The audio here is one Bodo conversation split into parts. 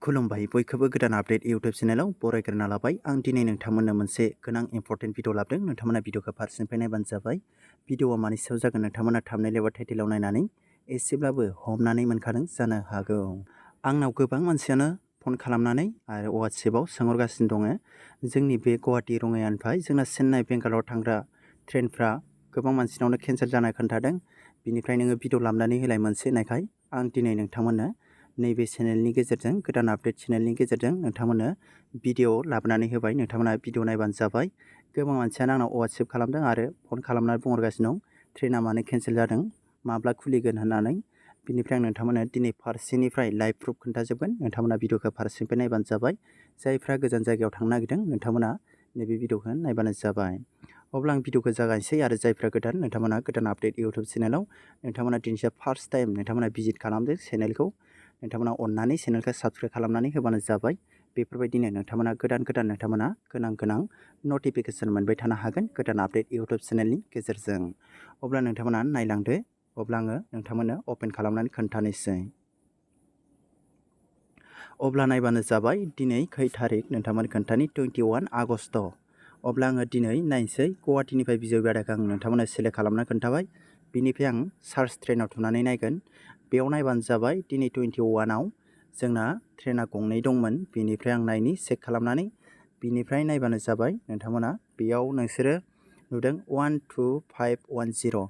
खुलुमबाय बयखौबो गोदान आपडेट इउट्यूब चेनेलाव बरायग्रोना लाबाय। आं दिनै नोंथांमोननो मोनसे गोनां इम्पर्टेन्ट भिडिअ लाबोदों। नोंथांमोना भिडिअखौ फारसेनिफ्राय नायबानो जाबाय। भिडिअआ मानि सायाव जागोन नोंथांमोना थाम्बनेइल एबा टाइटेलाव नायनानै एसेब्लाबो हमनानै मोनखादों जानो हागौ। आंनाव गोबां मानसियानो फन खालामनानै आरो WhatsAppआव सोंहरगासिनो दङ। जोंनि बे गुवाहाटी रङियानिफ्राय जोंना चेन्नाइ बेंगालर थांग्रा ट्रेनफ्रा गोबां मानसिनावनो केन्सेल जानाय खोन्थादों। बिनिफ्राय नोङो भिडिअ लाबोनानै होलाय मोनसे होननायखाय आं दिनै नोंथांमोननो नैबे चेनेलनि गेजेरजों गोदान आपडेट चेनेलनि गेजेरजों नोंथांमोननो भिडिअ लाबोनानै होबाय। नोंथांमोना भिडिअ नायबानो जाबाय। गोबां मानसियानो आंनाव WhatsApp खालामदों आरो फन खालामनानै बुंहरगासिनो दं ट्रेना मानो केन्सेल जादों, माब्ला खुलिगोन होननानै। बिनिफ्राय आं नोंथांमोननो दिनै फारसेनिफ्राय लाइभ प्रुफ खोन्थाजोबगोन। नोंथांमोना भिडिअखौ फारसेनिफ्राय नायबानो जाबाय। जायफ्रा गोजान जायगायाव थांनो नागिरदों नोंथांमोना नैबे भिडिअखौ नायबानो जाबाय। अब्ला आं भिडिअखौ जागायनोसै आरो जायफ्रा गोदान नोंथांमोना गोदान आपडेट इउट्यूब चेनेलाव नोंथांमोना दिनैसो फार्स्ट टाइम नोंथांमोना भिजिट खालामदों चेनेलखौ। नोंथांमोना अननानै चेनेलखौ साबस्क्राइब खालामनानै होबानो जाबाय। बेफोरबायदिनो नोंथांमोना गोदान नोंथांमोना गोनां नटिफिकेसन मोनबाय थानो हागोन गोदान आपडेट इउट्यूब चेनेलनि गेजेरजों। अब्ला नोंथांमोना नायलांदो। अब्ला आङो नोंथांमोननो अपेन खालामनानै खोन्थानोसै। अब्ला नायबानो जाबाय दिनै खै थारिख नोंथांमोन खोन्थानि 21 आगस्ट। अब्ला आङो दिनै नायनोसै गुवाहाटीनिफ्राय बिजयवाड़ाखौ आं नोंथांमोननो सेलेक्ट खालामना खोन्थाबाय। बिनिफ्राय आं सार्च ट्रेनाव थुनानै नायगोन। बेयाव नायबानो जाबाय दिनै 21आव जोंना ट्रेना गंनै दंमोन। बिनिफ्राय आं नायनि चेक खालामनानै बिनिफ्राय नायबानो जाबाय। नोंथांमोना बेयाव नोंसोरो नुदों 12510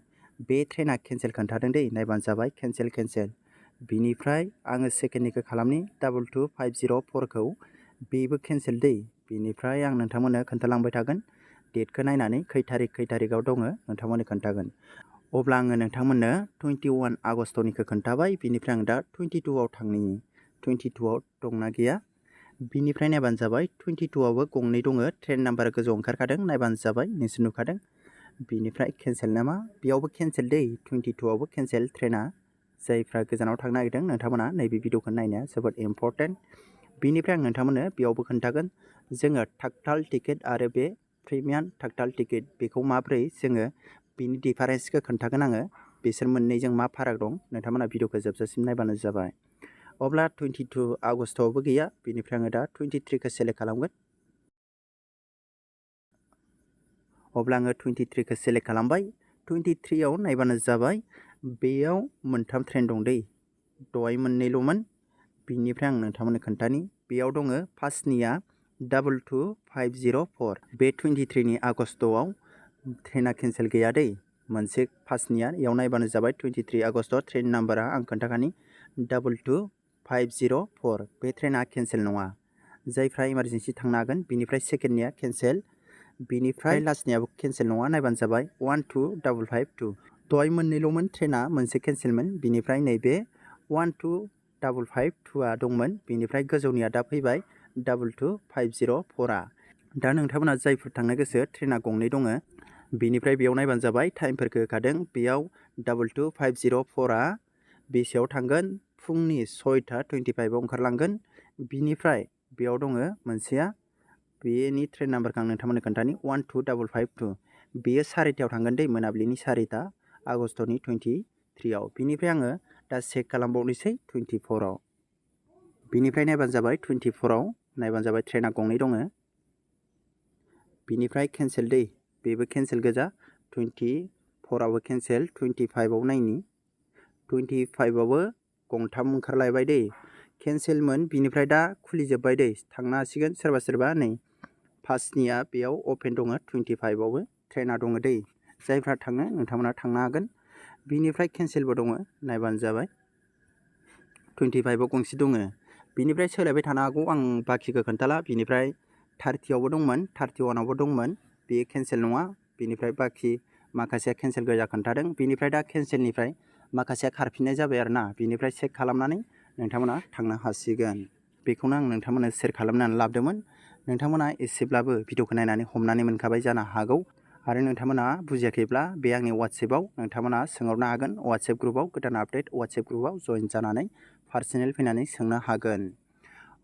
बे ट्रेना केन्सेल खोन्थादों दै। नायबानो जाबाय केन्सेल। बिनिफ्राय आङो सेकेन्डनिखौ खालामनि 22504खौ बेबो केन्सेल दै। बिनिफ्राय आं नोंथांमोननो खोन्थालांबाय थागोन डेटखौ नायनानै खै थारिखआव दङ नोंथांमोननो खोन्थागोन। अब्ला आङो नोंथांमोननो 21 आगस्टनिखौ खोन्थाबाय। बिनिफ्राय आं दा 22आव थांनि 22आव दंना गैया। बिनिफ्राय नायबानो जाबाय 22आवबो गंनै दङ। ट्रेन नाम्बार गोजौआव ओंखारखादों नायबानो जाबाय नोंसोर नुखादों। बिनिफ्राय केन्सेल नामा, बेयावबो केन्सेल दै 22आवबो केन्सेल ट्रेना। जायफ्रा गोजानाव थांनो नागिरदों नोंथांमोना नैबे भिडिअखौ नायनाया जोबोद इम्पर्टेन्ट। बिनिफ्राय आं नोंथांमोननो बेयावबो खोन्थागोन जोङो टाक्टाल टिकेट आरो बे प्रिमियाम टाक्टाल टिकेट बेखौ माब्रै जोङो बिनि डिफारेन्सखौ खोन्थागोन आङो। बिसोर मोननैजों मा फाराग दं नोंथांमोना भिडिअखौ जोबजासिम नायबानो जाबाय। अब्ला 22 आगस्टआवबो गैया। बिनिफ्राय आङो दा 23खौ सेलेक्ट खालामगोन। अब्ला आङो 23खौ सेलेक्ट खालामबाय। 23आव नायबानो जाबाय बेयाव मोनथाम ट्रेन दं दै। दहाय मोननैल'मोन। बिनिफ्राय आं नोंथांमोननो खोन्थानि बेयाव दङ फार्स्टनिया 22504 बे 23 आगस्टआव ट्रेना केन्सेल गैया दै। मोनसे फार्स्टनिया इयाव नायबानो जाबाय 23 आगस्ट ट्रेन नाम्बारा आं खोन्थाखानि 22504 बे ट्रेना केन्सेल नङा। जायफ्रा इमारजेन्सि थांनो हागोन बिनिफ्राय सेकेन्डनिया केन्सेल। बिनिफ्राय लास्टनियाबो केन्सेल नङा। नायबानो जाबाय 12552 दहाय मोननैल'मोन ट्रेना मोनसे केन्सेलमोन। बिनिफ्राय नैबे 12552आ दंमोन। बिनिफ्राय गोजौनिया दा फैबाय 22504आ। दा नोंथांमोना जायफोर थांनो गोसो ट्रेना गंनै दङ। बिनिफ्राय बेयाव नायबानो जाबाय टाइमफोरखौ होखादों। बेयाव 22504आ बेसेयाव थांगोन फुंनि 6:25आव ओंखारलांगोन। बिनिफ्राय बेयाव दङ मोनसेया बेनि ट्रेन नाम्बारखौ आं नोंथांमोननो खोन्थानि 12552 बेयो 4:30आव थांगोन दै मोनाबिलिनि 4:30 आगस्टनि 23आव। बिनिफ्राय आङो दा चेक खालामबावनोसै 24आव। बिनिफ्राय नायबानो जाबाय 24आव नायबानो जाबाय ट्रेना गंनै दङ। बिनिफ्राय केन्सेल दै बेबो केन्सेल गोजा 24आवबो केन्सेल। 25आव नायनि 25आवबो गंथाम ओंखारलायबाय दै केन्सेलमोन। बिनिफ्राय दा खुलिजोब्बाय दै थांनो हासिगोन सोरबा नै फार्स्टनिया बेयाव अपेन दङ 25आवबो ट्रेना दङ दै। जायफ्रा थाङो नोंथांमोना थांनो हागोन। बिनिफ्राय केन्सेलबो दङ नायबानो जाबाय 25आव गंसे दङ। बिनिफ्राय सोलायबाय थानो हागौ आं बाखिखौ खोन्थाला। बिनिफ्राय 30आवबो दंमोन 31आवबो दंमोन बेयो केन्सेल नङा। बिनिफ्राय बाखि माखासेया केन्सेल गोजा खोन्थादों। बिनिफ्राय दा केन्सेलनिफ्राय माखासेया खारफिननाय जाबाय आरोना। बिनिफ्राय चेक खालामनानै नोंथांमोना थांनो हासिगोन। बेखौनो आं नोंथांमोननो शेयार खालामनानै लाबोदोंमोन। नोंथांमोना एसेब्लाबो भिडिअखौ नायनानै हमनानै मोनखाबाय जानो हागौ। आरो नोंथांमोना बुजियाखैब्ला बे आंनि WhatsAppआव नोंथांमोना सोंहरनो हागोन। WhatsApp ग्रुपआव गोदान आपडेट WhatsApp ग्रुपआव जइन जानानै पार्सनेल फैनानै सोंनो हागोन।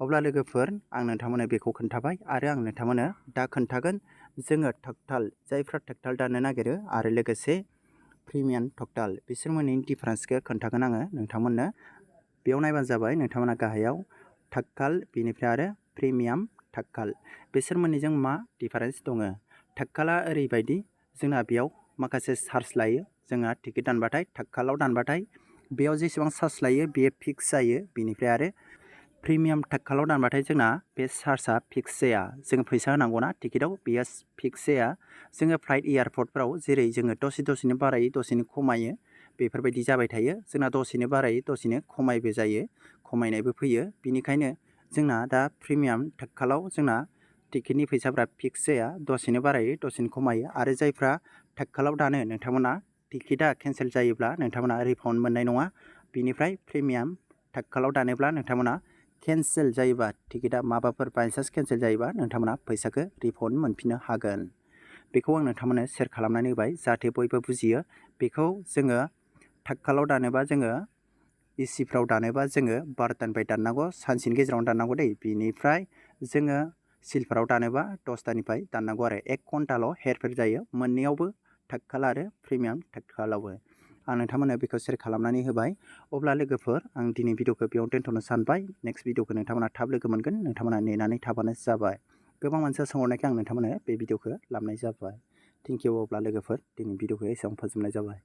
अब्ला लोगोफोर आं नोंथांमोननो बेखौ खोन्थाबाय आरो आं नोंथांमोननो दा खोन्थागोन जोङो टाक्टाल जायफ्रा टाक्टाल दाननो नागिरो आरो लोगोसे प्रिमियाम टाक्टाल बिसोर मोननैनि डिफारेन्सखौ खोन्थागोन आङो नोंथांमोननो। बेयाव नायबानो जाबाय नोंथांमोना गाहायाव तात्काल बेनिफ्राय आरो प्रिमियाम तात्काल बिसोर मोननैजों मा डिफारेन्स दङ तात्काला ओरैबायदि जोंना बेयाव माखासे चार्ज लायो जोंहा टिकेट दानबाथाय तात्कालाव दानबाथाय बेयाव जेसेबां चार्ज लायो बेयो फिक्स जायो बेनिफ्राय आरो प्रिमियाम तात्कालाव दानबाथाय जोंना बे चार्जआ फिक्स जाया जों फैसा होनांगौना टिकेटाव बेयो फिक्स जाया जोङो फ्लाइट एयारपर्टफोराव जेरै जोङो दसेनो बारायो दसेनो खमायो बेफोरबायदि जाबाय थायो जोंना दसेनो बारायो दसेनो खमायबो जायो खमायनायबो फैयो बिनिखायनो जोंना दा प्रिमियाम तात्कालाव जोंना टिकेटनि फैसाफ्रा फिक्स जाया दसेनो बारायो दसेनो खमायो आरो जायफ्रा तात्कालाव दानो नोंथांमोना टिकेटआ केन्सेल जायोब्ला नोंथांमोना रिफान्ड मोननाय नङा बिनिफ्राय प्रिमियाम तात्कालाव दानोब्ला नोंथांमोना केन्सेल जायोबा टिकेटआ माबाफोर बायसान्स केन्सेल जायोबा नोंथांमोना फैसाखौ रिफान्ड मोनफिननो हागोन बेखौ आं नोंथांमोननो शेयार खालामनानै होबाय जाहाथे बयबो बुजियो बेखौ जोङो तात्कालाव दानोबा जोङो एसिफ्राव दानोबा जोङो 12टानिफ्राय दाननांगौ सानसेनि गेजेरावनो दाननांगौ दै बिनिफ्राय जोङो सिलभाराव दानोबा 10टानिफ्राय दाननांगौ आरो 1 घन्टाल' हेरफेर जायो मोननैयावबो तात्काल आरो प्रिमियाम तात्कालावबो आं नोंथांमोननो बेखौ शेयार खालामनानै होबाय अब्ला लोगोफोर आं दिनै भिडिअखौ बेयाव दोनथ'नो सानबाय नेक्स्ट भिडिअखौ नोंथांमोना थाब लोगो मोनगोन नोंथांमोना नेनानै थाबानो जाबाय गोबां मानसिया सोंहरनायखाय आं नोंथांमोननो बे भिडिअखौ लाबोनाय जाबाय थेंक इउ अब्ला लोगोफोर दिनै भिडिअखौ एसेबां फोजोबनाय जाबाय